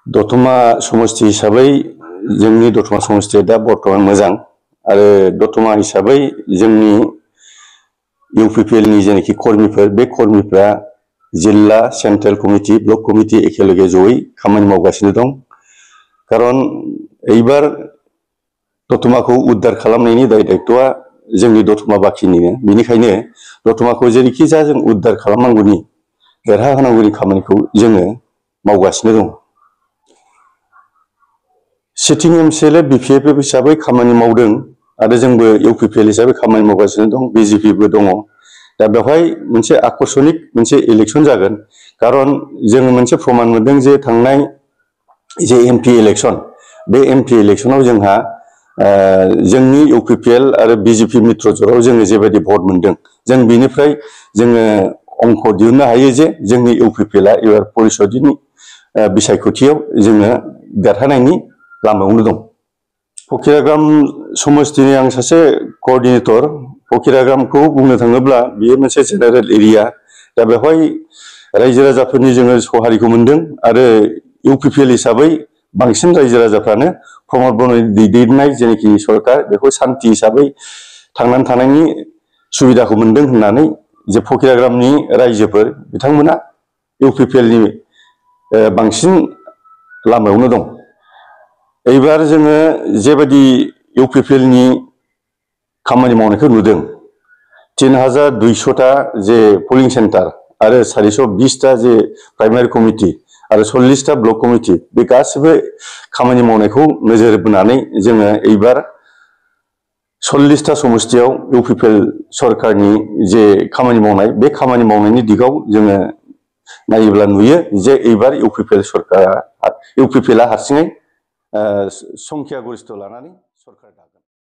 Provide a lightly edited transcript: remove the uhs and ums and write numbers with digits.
दतमा समष्टि हिसाबै जोंनि दतमा समष्टिया दा बर्तमान मोजां आरो दतमा हिसाबै जोंनि इउपिपिएल नि जेनाखि कर्मीफोर बे कर्मीफ्रा जिल्ला सेन्ट्रेल कमिटि ब्लक कमिटि एखेलगे जयै खामानि मावगासिनो दं। खारन एबार दतमाखौ उद्धार खालामनायनि दायित्वआ जोंनि दतमा बाखिनिनो, बेनिखायनो दतमाखौ जेरैखि जा जों उद्धार खालामनांगौनि देरहाहोनांगौनि खामानिखौ जोङो मावगासिनो दं। सिटिं एमसिएलए बिपिएफ हिसाबै खामानि मावदों आरो जोंबो इउपिपिएल हिसाबै खामानि मावगासिनो दं, बिजेपिबो दङ। दा बेवहाय मोनसे आकर्षनिक मोनसे इलेक्शन जागोन, खारन जोङो मोनसे प्रमान मोनदों जे थांनाय जे एमपि इलेक्शन, बे एमपि इलेक्शनाव जोंहा जोंनि इउपिपिएल आरो बिजेपि मित्रजोराव जोङो जेबायदि भट मोनदों, जों बेनिफ्राय जोङो अंक दिहुननो हायो जे जोंनि इउपिपिएलआ एबार परिषदनि बिसायख'थियाव जोङो देरहानायनि लामायावनो दं। फकिराग्राम समष्टिनि आं सासे कोअर्डिनेटर। फकिराग्रामखौ बुंनो थाङोब्ला बेयो मोनसे जेनेरेल एरिया। दा बेवहाय रायजो राजाफोरनि जोङो सहायखौ मोनदों आरो इउपिपिएल हिसाबै बांसिन रायजो राजाफ्रानो प्रमद बर'नि दैदेननाय जेनाखि सरकार बेखौ सान्थि हिसाबै थांनानै थानायनि सुबिदाखौ मोनदों होननानै जे फकिराग्रामनि रायजोफोर बिथांमोना इउपिपिएलनि बांसिन लामायावनो दं। एबार जोङो जेबायदि इउपिपिएलनि खामानि मावनायखौ नुदों, 3200टा जे पलिं सेन्टार आरो 420टा जे प्राइमारि कमिटि आरो 40टा ब्लक कमिटि, बे गासिबो खामानि मावनायखौ नोजोर बोनानै जोङो एबार 40टा समष्टियाव इउपिपिएल सरकारनि जे खामानि मावनाय, बे खामानि मावनायनि दिगाव जोङो नायोब्ला नुयो जे एबार इउपिपिएलआ हारसिङै संख्या गरिष्ठ लानानै सरकार दागोन।